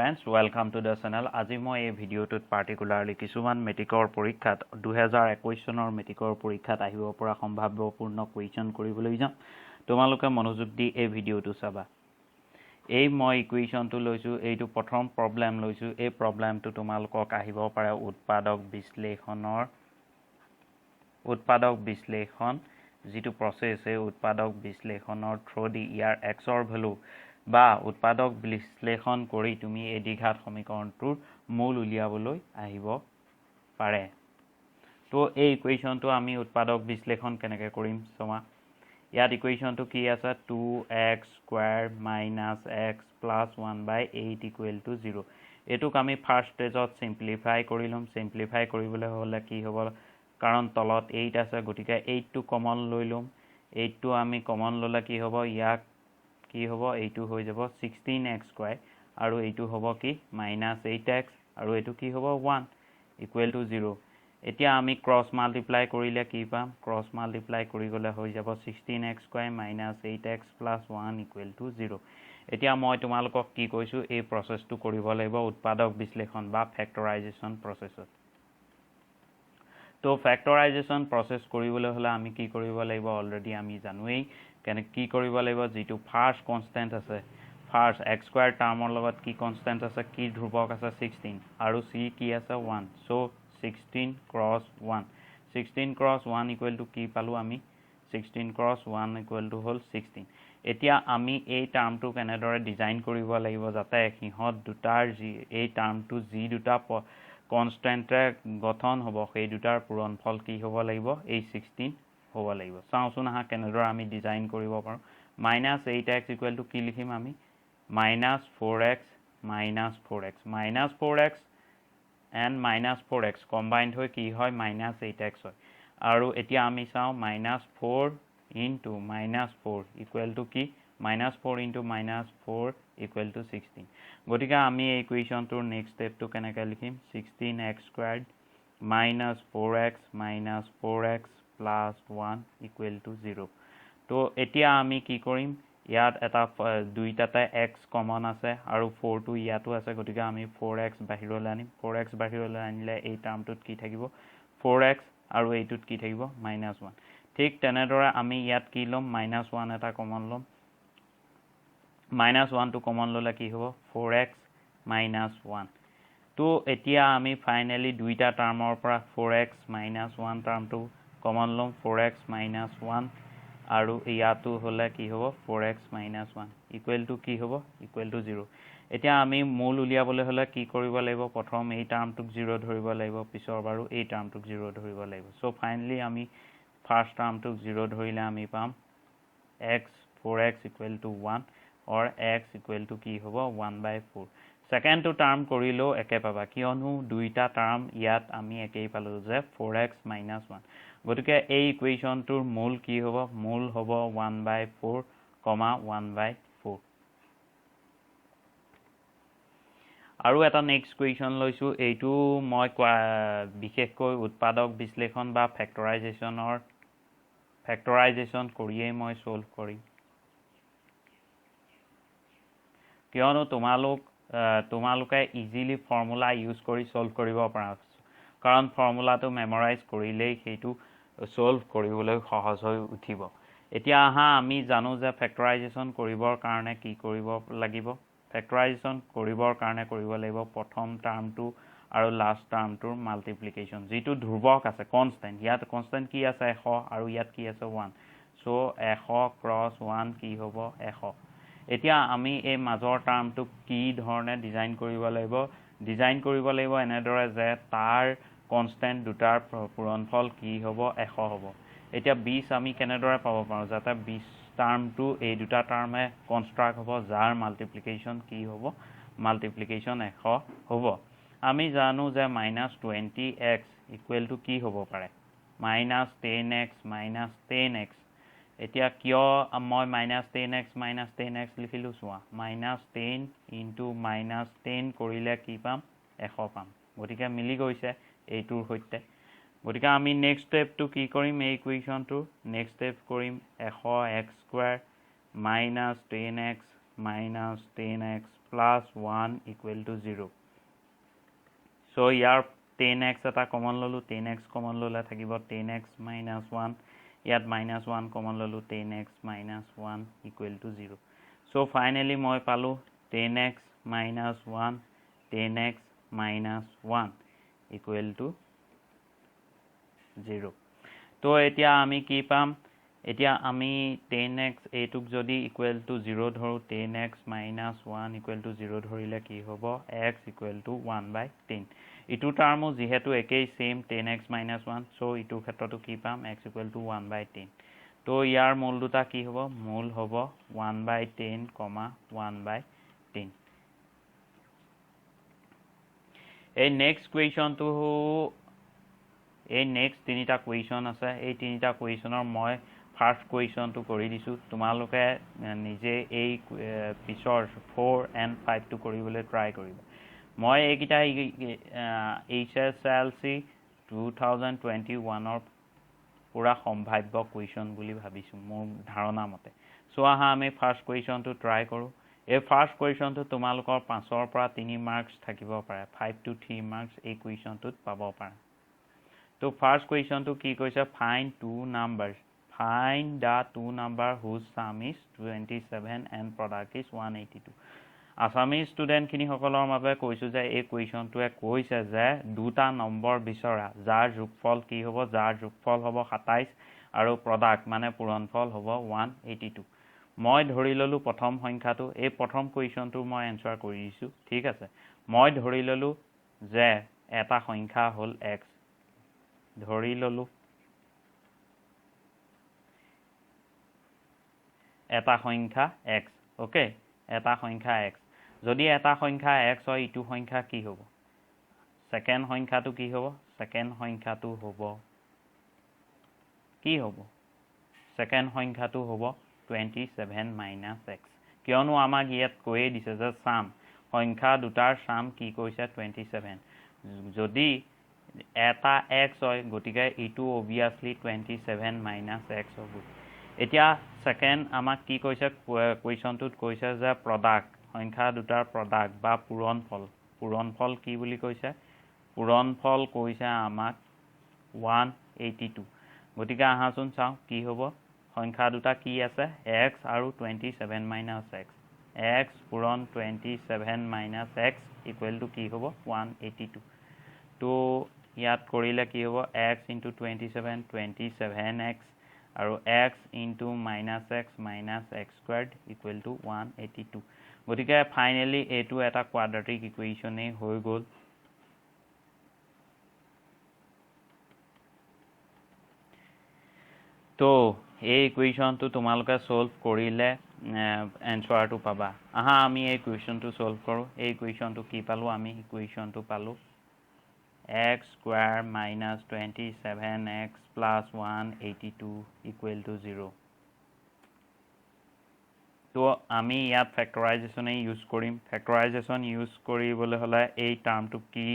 Friends, welcome to the channel. আজি মই এই ভিডিঅ'টোত পাৰ্টিকুলাৰলি কিছুমান মেট্ৰিকৰ পৰীক্ষাত, 2021 চনৰ মেট্ৰিকৰ পৰীক্ষাত আহিব পৰা সম্ভাৱ্যপূৰ্ণ কুৱেশ্যন কৰিবলৈ যাম। তোমালোকে মনোযোগ দি এই ভিডিঅ'টো চাবা। এই মই ইকুৱেশ্যনটো লৈছোঁ, এইটো প্ৰথম প্ৰব্লেম লৈছোঁ। এই প্ৰব্লেমটো তোমালোকক আহিব পাৰে উৎপাদক বিশ্লেষণ যিটো প্ৰচেছ, সেই উৎপাদক বিশ্লেষণৰ থ্ৰুদি ইয়াৰ এক্সৰ ভেলু বা উৎপাদক বিশ্লেষণ কৰি তুমি এই দ্বিঘাত সমীকৰণটোৰ মূল উলিয়াবলৈ আহিব পাৰে। তো এই ইকুৱেশ্যনটো আমি উৎপাদক বিশ্লেষণ কেনেকৈ কৰিম চোৱা। ইয়াত ইকুৱেশ্যনটো কি আছে? 2 x square minus x plus 1 by 8 equal to 0। এইটোক আমি ফাৰ্ষ্ট ষ্টেজত চিম্প্লিফাই কৰি ল'ম। চিম্প্লিফাই কৰিবলৈ হ'লে কি হ'ব? কাৰণ তলত এইট আছে, গতিকে এইটটো কমন লৈ ল'ম। এইটটো আমি কমন ল'লে কি হ'ব? ইয়াক কি হ'ব? এইটো হৈ যাব 16 এক্স স্কুৱাৰ আৰু এইটো হ'ব কি? মাইনাছ এইট এক্স আৰু এইটো কি হ'ব? One equal to zero'. এতিয়া আমি ক্ৰছ মাল্টিপ্লাই কৰিলে কি পাম? ক্ৰছ মাল্টিপ্লাই কৰি গ'লে হৈ যাব 16 x square minus 8 x plus 1 equal to 0। এতিয়া মই তোমালোকক কি কৈছোঁ? এই প্ৰচেছটো কৰিব লাগিব উৎপাদক বিশ্লেষণ বা ফেক্টৰাইজেশ্যন প্ৰচেছত। তো ফেক্টৰাইজেশ্যন প্ৰচেছ কৰিবলৈ হ'লে আমি কি কৰিব লাগিব? অলৰেডি আমি জানোৱেই কি কৰিব লাগিব। যিটো ফাৰ্ষ্ট কনষ্টেণ্ট আছে, ফাৰ্ষ্ট এক্স স্কুৱাৰ টাৰ্মৰ লগত কি কনষ্টেণ্ট আছে, কি ধ্ৰুৱক আছে? 16। আৰু চি কি আছে? 1। So 16 cross 1, 16 cross 1 equal to কি পালোঁ আমি? 16 ক্ৰছ ওৱান ইকুৱেল টু হ'ল 16। এতিয়া আমি এই টাৰ্মটো কেনেদৰে ডিজাইন কৰিব লাগিব যাতে সিহঁত দুটাৰ যি এই টাৰ্মটো যি দুটা কনষ্টেণ্টে গঠন হ'ব, সেই দুটাৰ পূৰণফল কি হ'ব লাগিব? এই 16 হ'ব লাগিব। চাওঁচোন আহা কেনেদৰে আমি ডিজাইন কৰিব পাৰোঁ। Minus 8 x equal to কি লিখিম আমি? Minus 4 x minus 4 x. Minus 4 x and minus 4 x combined হৈ কি হয়? মাইনাছ এইট এক্স হয়। আৰু এতিয়া আমি চাওঁ, minus 4 into minus 4 equal to কি? Minus 4 into minus 4 equal to 16। গতিকে আমি এই ইকুৱেশ্যনটোৰ নেক্সট ষ্টেপটো কেনেকৈ লিখিম? 16 x squared minus 4 x minus 4 x plus 1 equal to 0। তো এতিয়া আমি কি কৰিম? ইয়াত এটা দুইটাতে এক্স কমন আছে আৰু ফ'ৰটো ইয়াতো আছে, গতিকে আমি ফ'ৰ এক্স বাহিৰলৈ আনিম। ফ'ৰ এক্স বাহিৰলৈ আনিলে এই টাৰ্মটোত কি থাকিব? Four x. আৰু এইটোত কি থাকিব? Minus one. ঠিক তেনেদৰে আমি ইয়াত কি ল'ম? মাইনাছ ওৱান এটা কমন ল'ম। মাইনাছ ওৱানটো কমন ল'লে কি হ'ব? Four x minus one. তো এতিয়া আমি ফাইনেলি দুইটা টাৰ্মৰ পৰা ফ'ৰ এক্স মাইনাছ ওৱান টাৰ্মটো কমন ল'ম। ফ'ৰ এক্স মাইনাছ ওৱান আৰু ইয়াতো হ'লে কি হ'ব? 4 x minus 1 equal to কি হ'ব? Equal to zero. এতিয়া আমি মূল উলিয়াবলৈ হ'লে কি কৰিব লাগিব? প্ৰথম এই টাৰ্মটোক জিৰ' ধৰিব লাগিব, পিছৰ বাৰু এই টাৰ্মটোক জিৰ' ধৰিব লাগিব। চ' ফাইনেলি আমি ফাৰ্ষ্ট টাৰ্মটোক জিৰ' ধৰিলে আমি পাম x 4 x equal to 1 or x equal to কি হ'ব? ওৱান বাই ফ'ৰ। ছেকেণ্ডটো টাৰ্ম কৰিলেও একে পাবা, কিয়নো দুইটা টাৰ্ম ইয়াত আমি একেই পালোঁ যে ফ'ৰ এক্স মাইনাছ ওৱান। গতিকে এই ইকুৱেশ্যনটোৰ মূল কি হ'ব? মূল হ'ব 1 by 4 comma 1 by 4। আৰু এটা নেক্সট কুৱেশ্যন লৈছোঁ। এইটো মই কোৱা বিশেষকৈ উৎপাদক বিশ্লেষণ বা ফেক্টৰাইজেশ্যন কৰিয়েই মই ছল্ভ কৰিম, কিয়নো তোমালোকে ইজিলি ফৰ্মুলা ইউজ কৰি ছল্ভ কৰিব পাৰা, কাৰণ ফৰ্মুলাটো মেমৰাইজ কৰিলেই সেইটো ছল্ভ কৰিবলৈ সহজ হৈ উঠিব। এতিয়া আহা, আমি জানো যে ফেক্টৰাইজেশ্যন কৰিবৰ কাৰণে কি কৰিব লাগিব। ফেক্টৰাইজেশ্যন কৰিবৰ কাৰণে কৰিব লাগিব প্ৰথম টাৰ্মটো আৰু লাষ্ট টাৰ্মটোৰ মাল্টিপ্লিকেশ্যন, যিটো ধ্ৰুৱক আছে, কনষ্টেণ্ট। ইয়াত কনষ্টেণ্ট কি আছে? 100। আৰু ইয়াত কি আছে? ওৱান। চ' 100 ক্ৰছ ওৱান কি হ'ব? 100। এতিয়া আমি এই মাজৰ টাৰ্মটোক কি ধৰণে ডিজাইন কৰিব লাগিব? ডিজাইন কৰিব লাগিব এনেদৰে যে তাৰ কনষ্টেণ্ট দুটাৰ পূৰণফল কি হ'ব? 100 হ'ব। এতিয়া 20 আমি কেনেদৰে পাব পাৰোঁ, যাতে 20 টাৰ্মটো এই দুটা টাৰ্মে কনষ্ট্ৰাক্ট হ'ব, যাৰ মাল্টিপ্লিকেশ্যন কি হ'ব? মাল্টিপ্লিকেশ্যন 100 হ'ব। আমি জানো যে minus 20 x equal to কি হ'ব পাৰে? Minus 10 x minus 10 x। এতিয়া কিয় মই minus 10 x minus 10 x লিখিলোঁ চোৱা। মাইনাছ 10 ইনটু মাইনাছ 10 কৰিলে কি পাম? 100 পাম। গতিকে মিলি গৈছে এইটোৰ সৈতে। গতিকে আমি নেক্সট ষ্টেপটো কি কৰিম? এই ইকুৱেশ্যনটো নেক্সট ষ্টেপ কৰিম 100 x square minus 10 x minus 10 x plus plus 1 equal to 0। So year ten x এটা কমন ল'লোঁ, টেন এক্স কমন ল'লে থাকিব টেন এক্স মাইনাছ ওৱান। ইয়াত মাইনাছ ওৱান কমন ল'লোঁ, 10 x minus 1 equal to 0। So finally মই পালোঁ 10 x minus 1, 10 x minus 1 equal to 0। তো এতিয়া আমি কি পাম? এতিয়া আমি টেন এক্স এইটোক যদি ইকুৱেল টু জিৰ' ধৰোঁ, 10 x minus 1 equal to 0 ধৰিলে কি হ'ব? X equal to 1 by 10। ইটো টাৰ্মো যিহেতু একেই same 10 x minus 1, so ইটোৰ ক্ষেত্ৰতো কি পাম? X equal to 1 by 10। তো ইয়াৰ মূল দুটা কি হ'ব? মূল হ'ব 1 by 10 comma 1 by 10। এই নেক্সট কুৱেশ্যনটো, এই নেক্সট তিনিটা কুৱেশ্যন আছে, এই তিনিটা কুৱেশ্যনৰ মই ফাৰ্ষ্ট কুৱেশ্যনটো কৰি দিছোঁ। তোমালোকে নিজে এই পিছৰ ফ'ৰ এণ্ড ফাইভটো কৰিবলৈ ট্ৰাই কৰিবা। মই এইকেইটা HSLC 2021ৰ পূৰা সম্ভাৱ্য কুৱেশ্যন বুলি ভাবিছোঁ মোৰ ধাৰণা মতে। চ' আহা আমি ফাৰ্ষ্ট কুৱেশ্যনটো ট্ৰাই কৰোঁ। এই ফাৰ্ষ্ট কুৱেশ্যনটো তোমালোকৰ 5ৰ পৰা 3 মাৰ্কছ থাকিব পাৰে, 5 টু 3 মাৰ্কছ এই কুৱেশ্যনটোত পাব পাৰে। তো ফাৰ্ষ্ট কুৱেশ্যনটো কি কৈছে? Find two numbers, find the two number whose sum is 27 and product is 182। Assamese ষ্টুডেণ্টখিনিসকলৰ বাবে কৈছোঁ যে এই কুৱেশ্যনটোৱে কৈছে যে দুটা নম্বৰ বিচৰা যাৰ যোগফল কি হ'ব? যাৰ যোগফল হ'ব 27 আৰু প্ৰডাক্ট মানে পূৰণফল হ'ব 182। মই ধৰি ল'লোঁ প্ৰথম সংখ্যাটো, এই প্ৰথম কুৱেশ্যনটো মই এনচাৰ কৰি দিছোঁ, ঠিক আছে। মই ধৰি ল'লোঁ যে এটা সংখ্যা হ'ল এক্স, ধৰি ল'লোঁ এটা সংখ্যা এক্স, অ'কে, এটা সংখ্যা এক্স। যদি এটা সংখ্যা এক্স হয়, ইটো সংখ্যা কি হ'ব? ছেকেণ্ড সংখ্যাটো কি হ'ব? ছেকেণ্ড সংখ্যাটো হ'ব কি হ'ব? ছেকেণ্ড সংখ্যাটো হ'ব 27 মাইনাছ এক্স। কিয়নো আমাক ইয়াত কৈয়ে দিছে যে চাম, সংখ্যা দুটাৰ চাম কি কৈছে? 27। যদি এটা এক্স হয়, গতিকে ইটো অভিয়াছলি 27 মাইনাছ এক্স হ'ব। এতিয়া ছেকেণ্ড আমাক কি কৈছে? কুৱেশ্যনটোত কৈছে যে প্ৰডাক্ট, সংখ্যা দুটাৰ প্ৰডাক্ট বা পূৰণফল। পূৰণফল কি বুলি কৈছে? পূৰণফল কৈছে আমাক 182। গতিকে আহাচোন চাওঁ কি হ'ব। সংখ্যা দুটা কি আছে? এক্স আৰু 27 মাইনাছ এক্স। এক্স পূৰণ 27 মাইনাছ এক্স ইকুৱেল টু কি হ'ব? 182। তো ইয়াত কৰিলে কি হ'ব? X into 27, 27 x আৰু x into minus x minus x squared equal to 182। গতিকে ফাইনেলি এইটো এটা কোৱাড্ৰেটিক ইকুৱেশ্যনেই হৈ গ'ল। তো এই ইকুৱেশ্যনটো তোমালোকে ছল্ভ কৰিলে এনচাৰটো পাবা। আহা আমি এই কুৱেশ্যনটো ছল্ভ কৰোঁ। এই ইকুৱেশ্যনটো কি পালোঁ আমি? ইকুৱেশ্যনটো পালোঁ x square minus 27 x plus 182 equal to 0। তো আমি ইয়াত ফেক্টৰাইজেশ্যনেই ইউজ কৰিম। ফেক্টৰাইজেশ্যন ইউজ কৰিবলৈ হ'লে এই টাৰ্মটো কি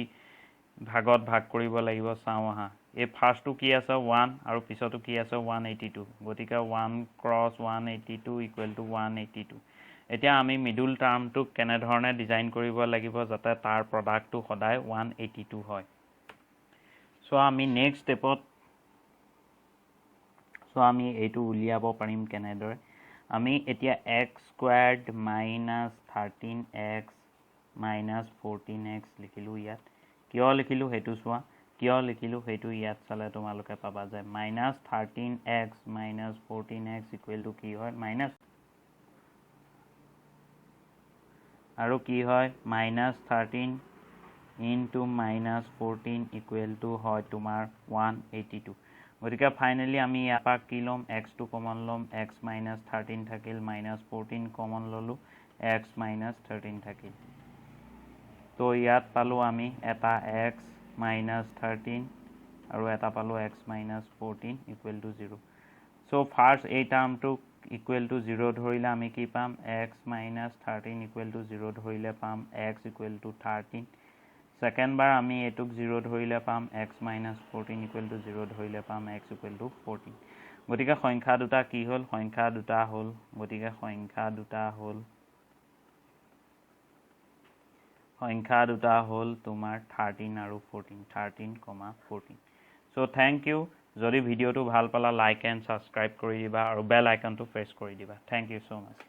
ভাগত ভাগ কৰিব লাগিব চাওঁ আহা। এই ফাৰ্ষ্টটো কি আছে? 1 আৰু পিছতো কি আছে? 182। গতিকে 1 cross 182 equal to 182। এতিয়া আমি মিডল টাৰ্মটোক কেনেধৰণে ডিজাইন কৰিব লাগিব যাতে তাৰ প্ৰডাক্টটো সদায় 182 হয়। চ' আমি নেক্সট ষ্টেপত চ' আমি এইটো উলিয়াব পাৰিম কেনেদৰে? আমি এতিয়া x squared minus 13 x minus 14 x লিখিলোঁ। ইয়াত কিয় লিখিলোঁ সেইটো চোৱা, কিয় লিখিলোঁ সেইটো ইয়াত চালে তোমালোকে পাবা যে minus 13 x minus 14 x equal to কি হয়? মাইনাছ আৰু কি হয়? Minus 13 into minus 14 equal to হয় তোমাৰ 182। গতিকে ফাইনেলি আমি ইয়াৰ পৰা কি ল'ম? এক্সটো কমন ল'ম, এক্স মাইনাছ 13 থাকিল, মাইনাছ 14 কমন ল'লোঁ, এক্স মাইনাছ 13 থাকিল। তো ইয়াত পালোঁ আমি এটা এক্স মাইনাছ 13 আৰু এটা পালোঁ x minus 14 equal to 0। So first এই টাৰ্মটোক ইকুৱেল টু 0 ধৰিলে আমি কি পাম? X minus 13 equal to 0 ধৰিলে পাম এক্স ইকুৱেল টু 13। ছেকেণ্ডবাৰ আমি এইটোক 0 ধৰিলে পাম x minus 14 equal to 0 ধৰিলে পাম এক্স ইকুৱেল টু 14। গতিকে সংখ্যা দুটা কি হ'ল? সংখ্যা দুটা হ'ল, গতিকে সংখ্যা দুটা হ'ল সংখ্যা দুটা হ'ল তোমাৰ 13 আৰু 14, 13 comma 14। So thank you. যদি ভিডিঅ'টো ভাল পালা, লাইক এণ্ড ছাবস্ক্ৰাইব কৰি দিবা আৰু বেল আইকনটো প্ৰেছ কৰি দিবা। Thank you so much.